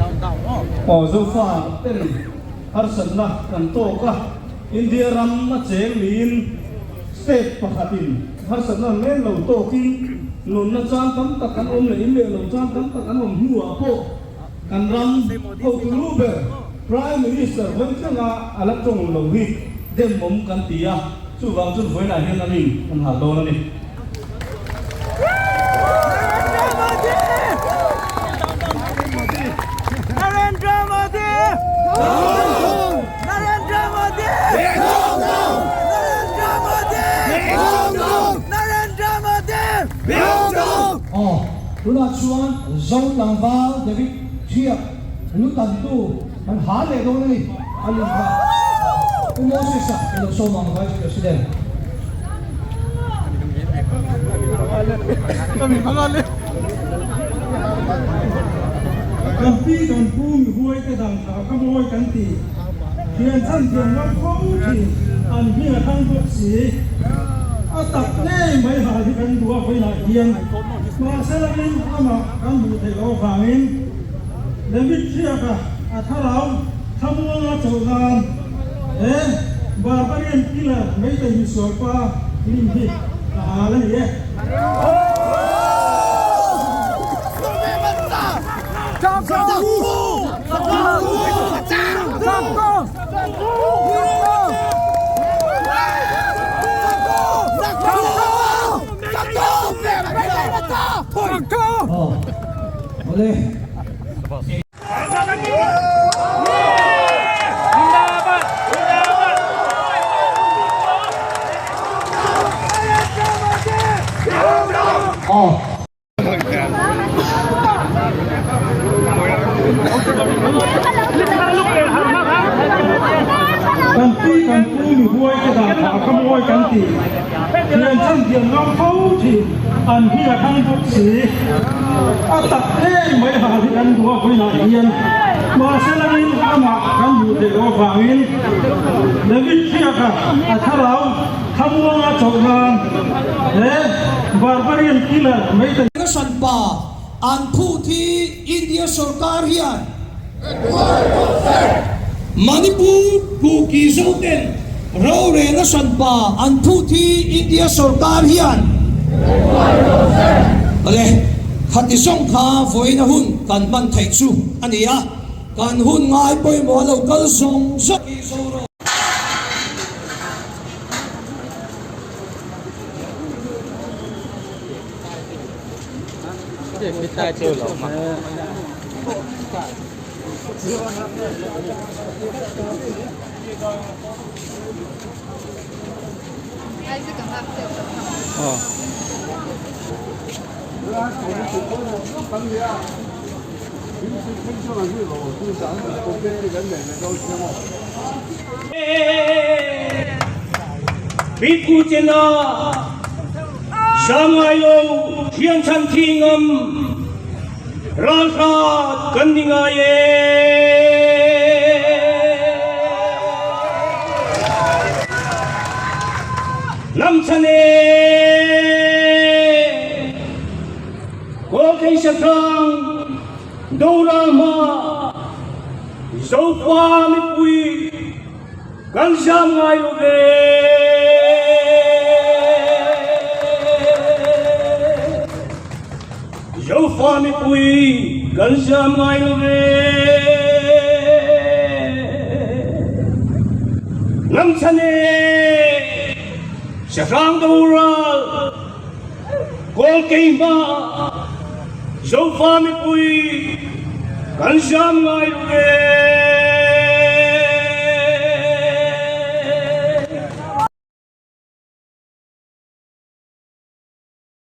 Aw Zofa ten harsatna kan tawk a, India ram a cheng niin state pakhatin harsatna men lo tawkin nunna chan tam tak an awm leh in leh lo chan tam tak an awm hnuah pawh kan ram hotu lu ber Prime Minister vawitlanga a la tawng lo hi demawm kan ti a, chuvang chuan vawiinah hian a rin kan hal dawn a ni. Aw, tunah chuan Zo tlangval David Thiak lu tantu kan ha leh dawn a ni, a lim kha. Pu Moses-a i lo sawm ang Vice President. Kan pi kan pu mi huai te dang kha ka mawi kan ti. Thian chhan thian ngam fo thin an hming a thang bawk si. A tak ngei mai ha hi kan duh a vawiinah hian mahse langin amah kan hmuh theih loh avangin David Thiaka a thlarau thlamuanga chauh nan he Barbarian Killer Meitei misualpa lim hi ka hal a ni e. Kan pi kan pu mi huai te dan thah ka mawi kan ti. Thian chan thian ngam fo thin an hi a thang bawk si. A tak ngei mai ha hi kan duh a vawiinah hian mahse langin amah kan hmuh theih loh avangin David Thiaka a thlarau thlamuanga chauh nan he barbarian killer Meitei Russian pa an phut hi India sorkar hian Manipur Kuki Zoten rorelna hranpa an phut hi India sorkar hian Awle, khati zawng kha vawiina hun kan hman theih chu a ni a, kan hun ngai pawimawh a lo kal zawng zawng hi Zoram. Pipu chena Shanghai lo thian chhan thi ngam ralhrat kan ni ngai e. Lam chhan e Kawlthei sahrang Doral hma Zofa mipui Kan zam ngai lo ve. Zofa mipui kan zam ngai lo ve. Lamchhan e sahrang doral kawl keima Zofa mipui kan zam ngai lo ve.